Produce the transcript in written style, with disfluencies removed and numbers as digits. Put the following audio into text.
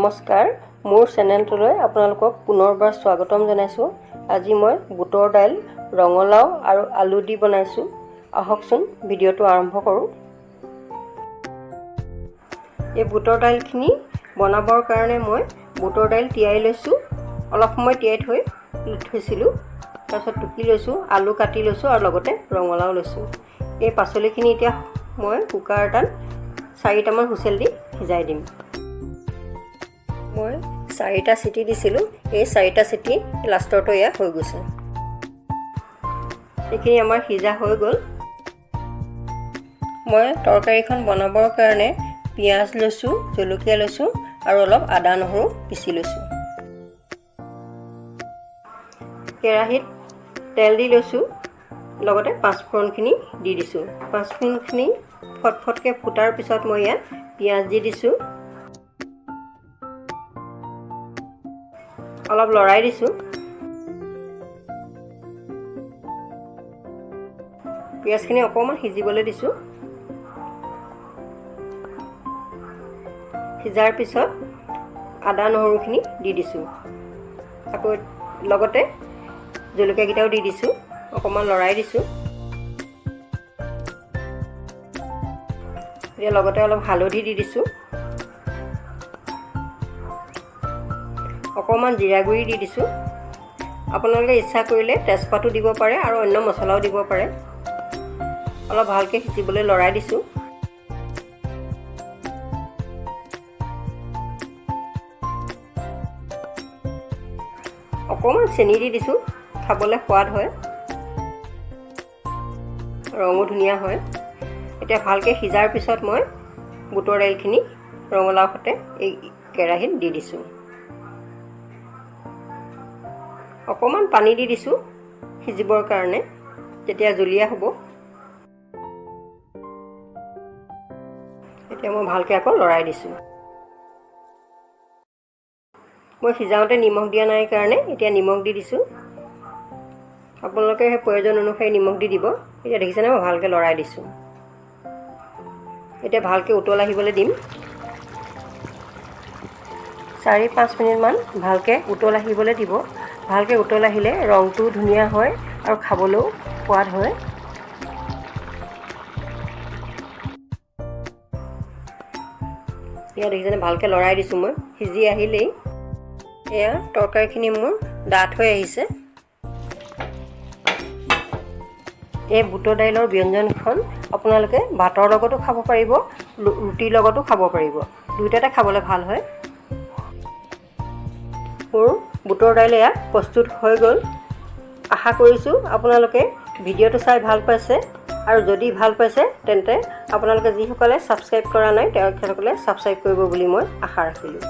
নমস্কাৰ, মোৰ চেনেলটোলৈ আপোনালোকক পুনৰবাৰ স্বাগতম জনাইছোঁ। আজি মই বুটৰ দাইল ৰঙালাও আৰু আলু দি বনাইছোঁ। আহকচোন, ভিডিঅ'টো আৰম্ভ কৰোঁ। এই বুটৰ দাইলখিনি বনাবৰ কাৰণে মই বুটৰ দাইল তিয়াই লৈছোঁ। অলপ সময় তিয়াই থৈছিলোঁ। তাৰপিছত টুকি লৈছোঁ, আলু কাটি লৈছোঁ আৰু লগতে ৰঙালাও লৈছোঁ। এই পাচলিখিনি এতিয়া মই কুকাৰ এটাত চাৰিটামান হুইচেল দি সিজাই দিম। মই চাৰিটা চিটি দিছিলোঁ। এই চাৰিটা চিটি লাষ্টৰটো এয়া হৈ গৈছে। এইখিনি আমাৰ সিজা হৈ গ'ল। মই তৰকাৰীখন বনাবৰ কাৰণে পিঁয়াজ লৈছোঁ, জলকীয়া লৈছোঁ আৰু অলপ আদা নহৰু পিচি লৈছোঁ। কেৰাহীত তেল দি লৈছোঁ, লগতে পাঁচফোৰণখিনি দি দিছোঁ। পাঁচফোৰণখিনি ফটফটকৈ ফুটাৰ পিছত মই ইয়াত পিঁয়াজ দি দিছোঁ। অলপ লৰাই দিছোঁ। পিঁয়াজখিনি অকণমান সিজিবলৈ দিছোঁ। সিজাৰ পিছত আদা নহৰুখিনি দি দিছোঁ। আকৌ লগতে জলকীয়াকেইটাও দি দিছোঁ। অকণমান লৰাই দিছোঁ। এতিয়া লগতে অলপ হালধি দি দিছোঁ। অকণমান জিৰা গুড়ি দি দিছোঁ। আপোনালোকে ইচ্ছা কৰিলে তেজপাতো দিব পাৰে আৰু অন্য মছলাও দিব পাৰে। অলপ ভালকৈ সিজিবলৈ লৰাই দিছোঁ। অকণমান চেনি দি দিছোঁ, খাবলৈ সোৱাদ হয়, ৰঙো ধুনীয়া হয়। এতিয়া ভালকৈ সিজাৰ পিছত মই বুটৰ দাইলখিনি ৰঙালাও সৈতে এই কেৰাহীত দি দিছোঁ। অকণমান পানী দি দিছোঁ সিজিবৰ কাৰণে, তেতিয়া জুলীয়া হ'ব। এতিয়া মই ভালকৈ আকৌ লৰাই দিছোঁ। মই সিজাওঁতে নিমখ দিয়া নাই কাৰণে এতিয়া নিমখ দি দিছোঁ। আপোনালোকে সেই প্ৰয়োজন অনুসৰি নিমখ দি দিব। এতিয়া দেখিছেনে, মই ভালকৈ লৰাই দিছোঁ। এতিয়া ভালকৈ উতল আহিবলৈ দিম। 4-5 মিনিটমান ভালকৈ উতল আহিবলৈ দিব। ভালকৈ উতল আহিলে ৰংটোও ধুনীয়া হয় আৰু খাবলৈও সোৱাদ হয়। এয়া দেখিছেনে, ভালকৈ লৰাই দিছোঁ মই। সিজি আহিলেই এয়া তৰকাৰীখিনি মোৰ ডাঠ হৈ আহিছে। এই বুটৰ দাইলৰ ব্যঞ্জনখন আপোনালোকে ভাতৰ লগতো খাব পাৰিব, ৰুটিৰ লগতো খাব পাৰিব। দুয়োটাতে খাবলৈ ভাল হয়। মোৰ বুটৰ দাইল এয়া প্ৰস্তুত হৈ গ'ল। আশা কৰিছোঁ আপোনালোকে ভিডিঅ'টো চাই ভাল পাইছে, আৰু যদি ভাল পাইছে তেন্তে আপোনালোকে যিসকলে ছাবস্ক্ৰাইব কৰা নাই তেখেতসকলে ছাবস্ক্ৰাইব কৰিব বুলি মই আশা ৰাখিলোঁ।